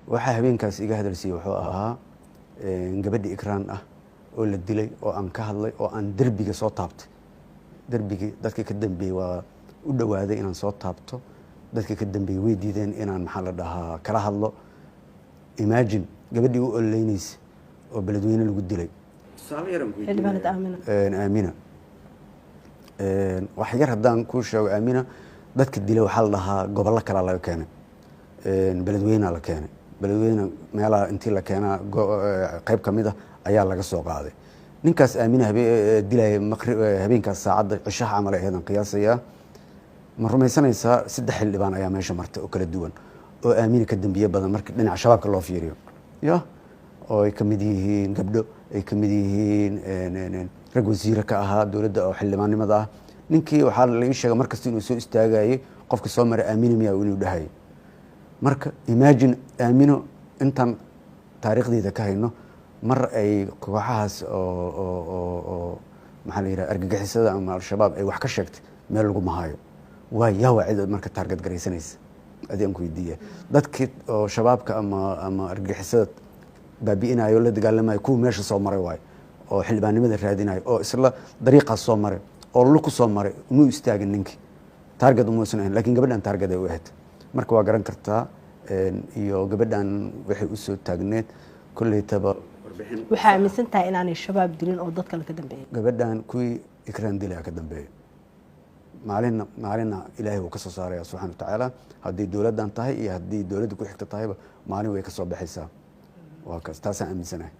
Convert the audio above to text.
Waxaa habeenkaas iga hadalsiiyey wuxuu ahaa gabadhi Ikraan ah oo la dilay, oo aan ka hadlay, oo aan derbiga soo taabtay. Derbigii dadka ka dambeeyey waa u dhowaaday inaan soo taabto, dadka ka dambeeyey way diideen inaan, maxaa la dhahaa, kala hadlo. Imagine gabadhii u ololeynaysa oo Beledweyne lagu dilay. Xildhibaanad Aamina. Aamina, wax yar haddaan kuu sheego, Aamina dadka dilay waxaa la dhahaa gobollo kalaa laga keenay, Beledweynea la keenay. Beledweyne meelaha intii la keenaa qayb ka mid ah ayaa laga soo qaaday ninkaas Aamina dilaya. Habeenkaas saacadda cishaha camal ay ahayd qiyaasayaa. Ma rumaysanaysaa, saddex xildhibaan ayaa meesha martay oo kala duwan oo Aamina ka dambiye badan marka dhinaca Shabaabka loo fiiriyo, ya oo ay ka mid yihiin gabdho, ay ka mid yihiin rag wasiire ka ahaa dowladda oo xildhibaannimada ah. Ninkii waxaa la ii sheegay markasta inuu soo istaagayay qofka soo maray "Aamina miyaa?" inuu dhahayay. Marka imagine Aamino intaan taariikhdeeda ka hayno, mar ay kooxahaas oo, maxaa la yidhaha, argagixisada ama Al-Shabaab ay wax ka sheegtay meel lagu mahayo. Waa yaa waa cid marka target garaysanaysa? Adi aan ku weydiiya, dadkii oo Shabaabka ama argagixisada baabi'inayo, la dagaalamayo, kuwa meesha soo maray waayo oo xildhibaannimada raadinayo oo isla dariiqaas soo maray oo luku soo maray, umuu istaagin ninkii, target umuusan ahayn, lakin gabadhan target ay u ahayd. Marka waa garan kartaa iyo gabadhan waxay usoo taagneed kolleytaba. Waxaa aaminsan tahay inaanay Shabaab dilin oo dad kale ka dambeeyay? Gabadhan kuwii Ikraan dilaya ka dambeeya. Maalinna maalinna Ilaahay wuu ka soo saaraya subxana wa tacaala. Haddii dowladdan tahay iyo haddii dowladda ku xigta tahayba, maalin way ka soo baxaysaa. Waa kaas, taasaan aaminsanahay.